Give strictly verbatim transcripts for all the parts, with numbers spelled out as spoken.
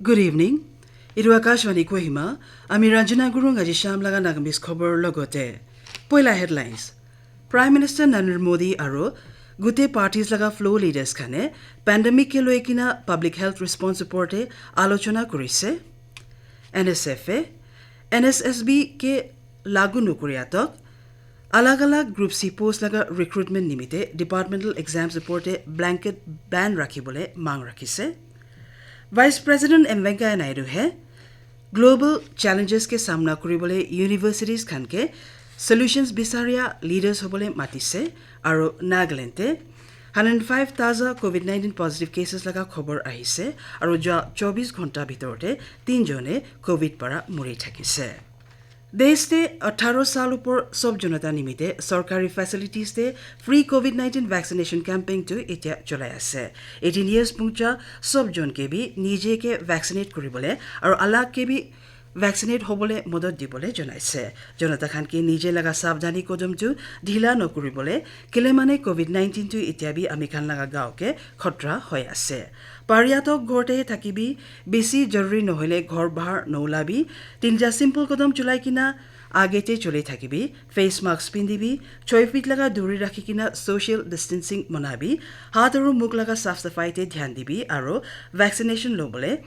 Good evening. Iru Akashvani Kohima, ami Ranjana Gurung aji sham laga Nagamese khobor logote. Poila headlines. Prime Minister Narendra Modi aro gute parties laga flow leaders khane pandemic ke loi kina public health response report e alochona kurise. N S F e N S S B ke lagu nukuri atok, alag alag Group C post laga recruitment nimite departmental exams report e blanket ban rakhi bole mang rakhi se. Vice President M Venkaiah Naidu he global challenges ke samna kuri bole universities khan ke solutions bisaria leaders hobole mati se, aro Nagaland te hundred five taza covid nineteen positive cases laga khobor ahi se, aro jua chobis ghonta bhitor te tin jone covid para muri thaki se. Desh te atharo sal upor sob jonata nimite sorkari facilities te free covid nineteen vaccination campaign tu etia cholai ase. Eighteen years pungcha sob jon ke bi nije ke vaccinate kuri bole aro alag ke bi vaccinate hobole modot dibole jonaise. Jonata khan ke nije laga savdhani kodom tu dhila nokuri bole, kile mane covid nineteen tu etia bi ami khan laga gao ke khotra hoi ase. Pariatok ghor te thakibi, besi jaruri nohole ghor bahar noulabi, tinja simple kodom chulai kina age te chole thakibi, face mask pindibi, choi feet laga duri rakhi kina social distancing manabi, hath aru mukh laga saf safai te dhyan dibi, aro vaccination lobole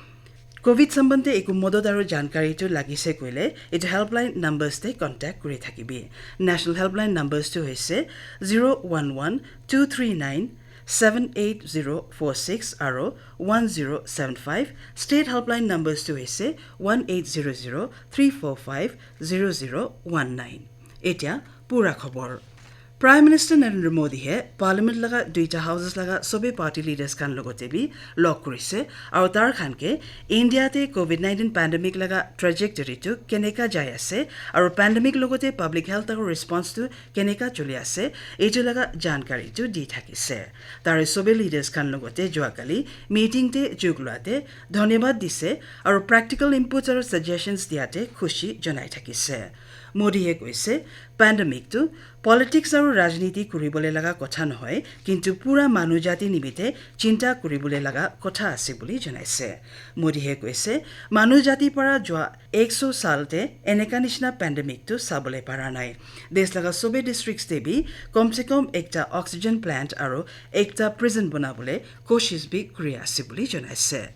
covid sambandh te eku modot aru jankari tu lagise koile, etu helpline numbers te contact kuri thakibi. National helpline numbers tu hoise zero one one two three nine seven eight zero four six aro one zero seven five. State helpline numbers tu hoise one eight zero zero three four five zero zero one nine. Etia pura khobor. Prime Minister Narendra Modi he Parliament laga duita houses laga sobe party leaders khan logote bi log kurise, aro tar khan ke India te covid nineteen pandemic laga trajectory tu keneka jai ase, aro pandemic logote public health aru response tu keneka choli ase, etu laga jankari tu di thakise. Tare sobe leaders khan logote jua kali meeting te jug luate dhonyabad dise, aro practical inputs aru suggestions diate khushi janai thakise. Modi he koise, pandemic tu politics aru rajniti kuribole laga kotha nohoi, kintu pura manu jati nimite chinta kuribole laga kotha ase buli janaise. Modi he koise, manu jati para jua ekso sal te eneka nishina pandemic tu sabole para nai. Desh laga sobe districts te bi kom se kom ekta oxygen plant aru ekta prison banabole koshish bi kuri ase buli janaise.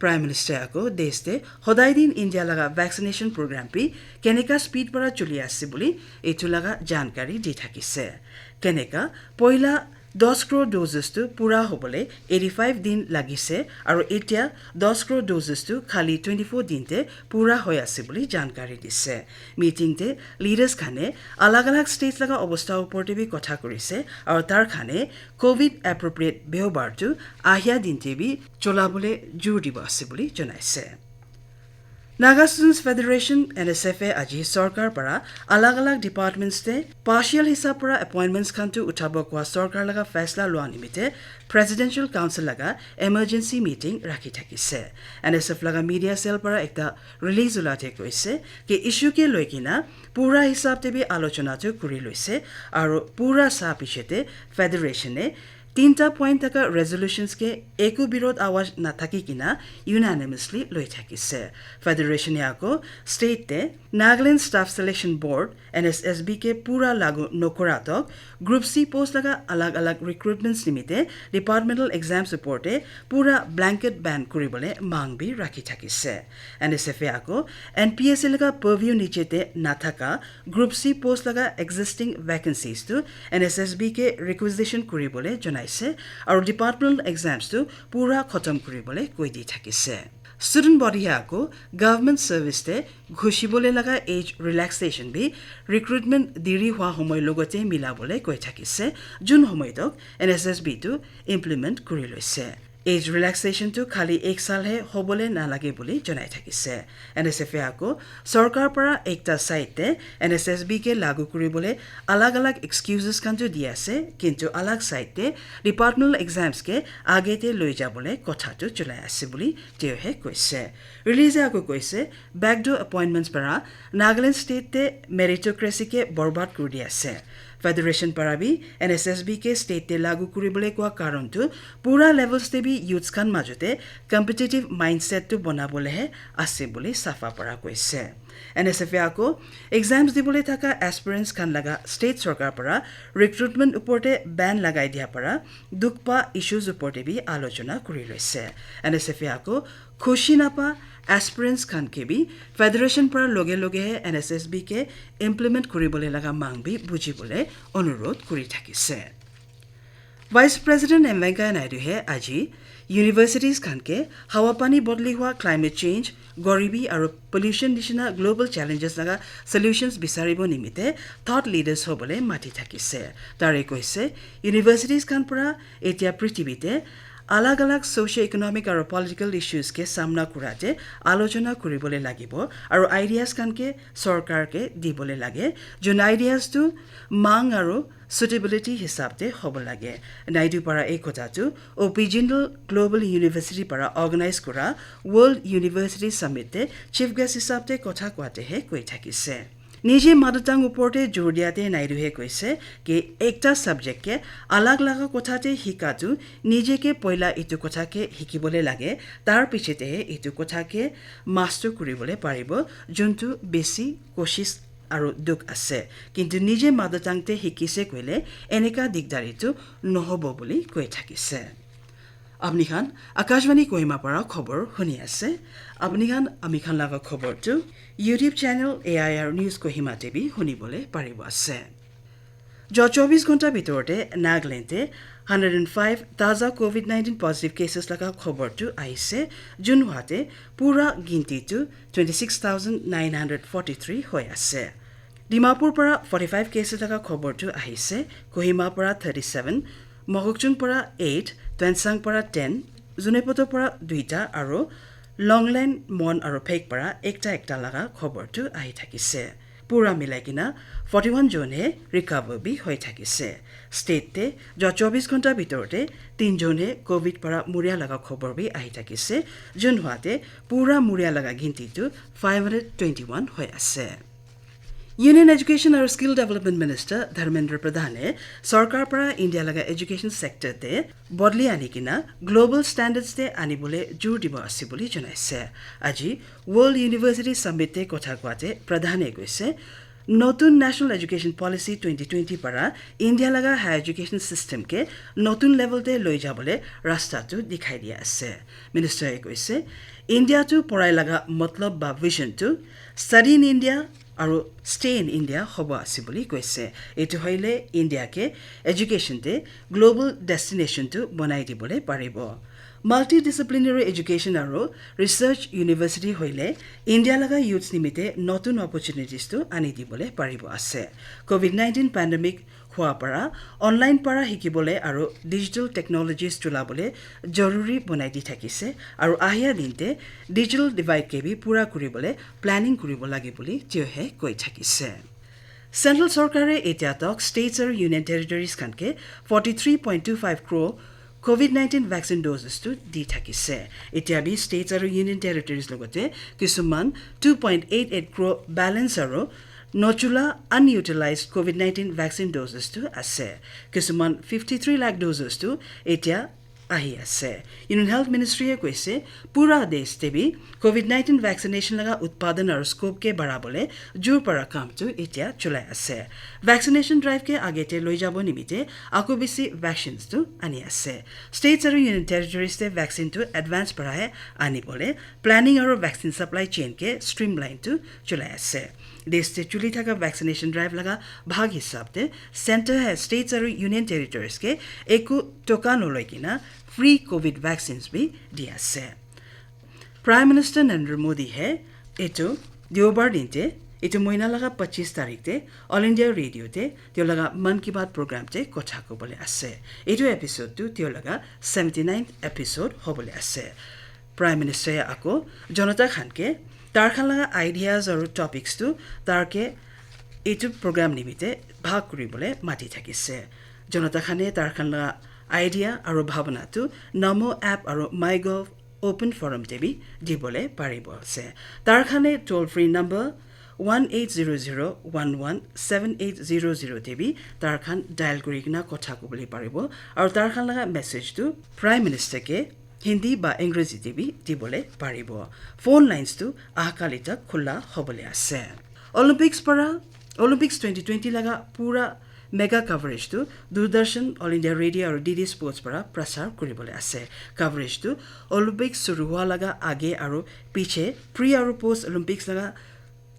Prime Minister ako desh te hodai din India laga vaccination program bi keneka speed para chuli ase buli etu laga jankari di thakise. Keneka poila dos crore doses tu pura hobole eighty five din lagise, aru etia dos crore doses tu khali twenty four din te pura hoi ase buli jankari dise. Meeting te leaders khane alag alag states laga obostha upor te bi kotha kurise, aru tar khane covid appropriate byobar tu ahia din te bi cholabole jur dibo ase buli janaise. Naga Students Federation, N S F e aji sorkar para alag alag departments te partial hisab para appointments khan tu uthabo kwa sorkar laga faisla lua nimite Presidential Council laga emergency meeting rakhi thakise. N S F laga media cell para ekta release ulate koise ki issue ke loi kina pura hisab te bi alochona tu kuri loise, aru pura sa piche te federation e tinta point taka resolutions ke eku birod awaj nathaki kina unanimously loi thakise. Federation e ako state te Nagaland Staff Selection Board, N S S B ke pura lagu nokora tok Group C post laga alag alag recruitments nimite departmental exams upor te pura blanket ban kuribole mang bi rakhi thakise. N S F e ako N P S C laga purview niche te nathaka Group C post laga existing vacancies tu N S S B ke requisition kuribole janaise, aru departmental exams tu pura khotom kuribole koi di thakise. Student body he ako government service te ghushibole laga age relaxation bi recruitment diri hua homoy logote milabole koi thakise, jun homoy tok N S S B tu implement kuri loise. Age relaxation tu khali ek sal he hobole nalage buli janai thakise. N S F e ako sorkar para ekta side te N S S B ke lagu kuribole alag alag excuses khan tu di ase, kintu alag side te departmental exams ke age te loi jabole kotha tu cholai ase buli teo he koise. Release e ako koise, backdoor appointments para Nagaland state te meritocracy ke borbad kuri di ase. Federation para bi N S S B ke state te lagu kuribole koa karon tu pura levels te bi youths khan majote competitive mindset tu bonabole he ase bole safa para koise. N S F A ako exams dibole thaka aspirants khan laga state sarkar para recruitment upor te ban lagai dia para dukh pa issues upor te bi alochona kuri loise. N S F A ako khushi napa aspirants khan ke bi federation para loge loge he N S S B ke implement kuribole laga mang bi bujibole onurodh kuri thakise. Vice President M Venkaiah Naidu he aji universities khan ke hawa pani bodli hua climate change, goribi aru pollution nishina global challenges laga solutions bisaribo nimite thought leaders hobole mati thakise. Tare koise, universities khan para etia prithibi te alag alag socio-economic aru political issues ke samna kurate alochona kuribole lagibo aru ideas khan ke sarkar ke dibole lage. Jun ideas tu mang aru suitability hisab te hobo lage. Naidu para ei kotha tu O P Jindal Global University para organize kura World University Summit te chief guest hisab te kotha koate he koi thakise. Nije mother tongue upor te jor dia te Naidu he koise ki ekta subject ke alag laga kotha te hika tu nije ke poila itu kotha ke hikibole lage, tar piche te he itu kotha ke master kuribole paribo, juntu besi koshish aru dukh ase. Kintu nije mother tongue te hikise koile eneka dikdari tu nohobo buli koi thakise. Apni khan Akashvani Kohima para khobor huni ase. Apni khan ami khan laga khobor tu YouTube channel A I R News Kohima te bi huni bole paribo ase. Jo chobis ghonta bitor te Nagaland te hundred and five taza covid nineteen positive cases laga khobor tu ahise, jun hua te pura ginti tu twenty six thousand nine hundred forty three hoi ase. Dimapur para forty five cases laga khobor tu ahise, Kohima para thirty seven, Mokokchung para eight, Tuensang para ten, Zunheboto para duita aru Longlen, Mon aru Phek para ekta ekta laga khobor tu ahi thakise. Pura milai kina forty one jon he recover bi hoi thakise. State te jo chobis ghonta bitor te tin jon he covid para muria laga khobor bi ahi thakise. Jun hua te pura muria laga ginti tu five hundred twenty one hoi ase. Union Education aru Skill Development Minister Dharmendra Pradhan e sarkar para India laga education sector te bodli ani kina global standards te ani bole jor dibo ase buli janaise. Aji World University Summit te kotha koate Pradhan e koise, notun National Education Policy twenty twenty para India laga higher education system ke notun level te loi jabole rasta tu dikhai dia ase. Minister e koise, India tu porai laga matlab ba vision tu study in India aru stay in India hobo ase buli koise. Etu hoile India ke education te global destination tu bonai dibole paribo. Multidisciplinary education aru research university hoile India laga youths nimite notun opportunities tu ani dibole paribo ase. Covid nineteen pandemic hua para online para hikibole aru digital technologies chulabole joruri bonai di thakise aru ahia din te digital divide ke bi pura kuribole planning kuribo lage buli tio he koi thakise. Central sarkare etia tok states aru union territories khan ke forty three point two five crore covid nineteen vaccine doses tu di thakise. Etia bi states aru union territories logote kisuman two point eight eight crore balance aru nochula unutilized covid nineteen vaccine doses tu ase. Kisuman fifty three lakh doses tu etia ahi ase. Union Health Ministry e koise, pura desh te bi covid nineteen vaccination laga utpadan aru scope ke barabole jur para kam tu etia chulai ase. Vaccination drive ke age te loi jabo nimite ako bisi vaccines tu ani ase. States aru union territories te vaccine tu advance para he ani bole planning aru vaccine supply chain ke streamline tu chulai ase. Desh te chuli thaka vaccination drive laga bhag hisab te center he states aru union territories ke eku toka noloi kina free covid vaccines bi di ase. Prime Minister Narendra Modi he etu deobar din te etu mohina laga pachis tarik te All India Radio te tio laga Mann Ki Baat program te kotha kobole ase. Etu episode tu tio laga seventy ninth episode hobole ase. Prime Minister ya ako jonata khan ke tar khan laga ideas aru topics tu tar ke etu program nimite bhag kuribole mati thakise. Jonata khane tar khan laga idea aru bhabana tu Namo app aru MyGov open forum te bi dibole paribo ase. Tar khane toll free number one eight zero zero one one seven eight zero zero te bi tar khan dial kuri kena kotha kobole paribo. Aru tar khan laga message tu Prime Minister ke Hindi ba Engraji te bi dibole paribo. Phone lines tu ahakali tak khula hobole ase. Olympics para, Olympics twenty twenty laga pura mega coverage tu Doordarshan, All India Radio aru D D Sports para prasar kuribole ase. Coverage tu Olympics shuru hua laga age aru piche, pre aru post Olympics laga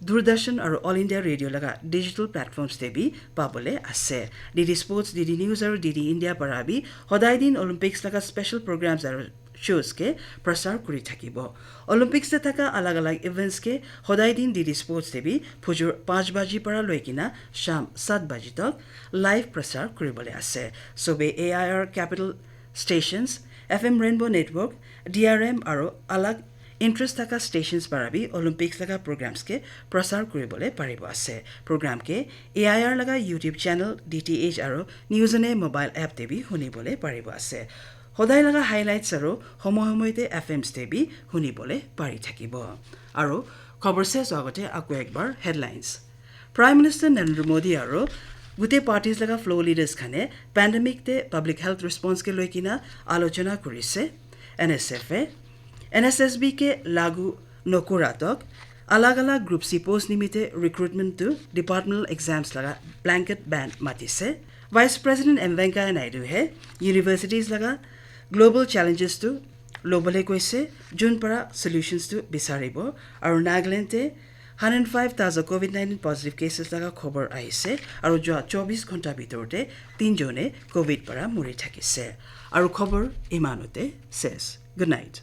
Doordarshan aru All India Radio laga digital platforms te bi pabole ase. D D Sports, D D News aru D D India para bi hodai din Olympics laga special programs aru shows ke prasar kuri thakibo. Olympics te thaka alag alag events ke hodai din D D Sports te bi phujur panch baji para loi kena sham sat baji tak live prasar kuribole ase. Sobe A I R capital stations, F M Rainbow Network, D R M aru alag interest thaka stations para bi Olympics laga programs ke prasar kuribole paribo ase. Program ke A I R laga YouTube channel, D T H aru News One mobile app te bi hunibole paribo ase. Hodai laga highlights aru homoy homoy te F Ms te bi hunibole pari thakibo. Aru khobor ses agote ako ekbar headlines. Prime Minister Narendra Modi aru gute parties laga floor leaders khane pandemic te public health response ke loi kena alochona kurise. N S F e N S S B ke lagu nokura tok alag alag group C post nimite recruitment tu departmental exams laga blanket ban matise. Vice President M Venkaiah Naidu he universities laga global challenges tu lobole koise, jun para solutions tu bisaribo. Aru Nagaland te hundred five thousand COVID nineteen positive cases laga khobor ahise, aru jua chobis ghonta bitor te tinjone COVID para muri thakise. Aru khobor imanote ses. Good night.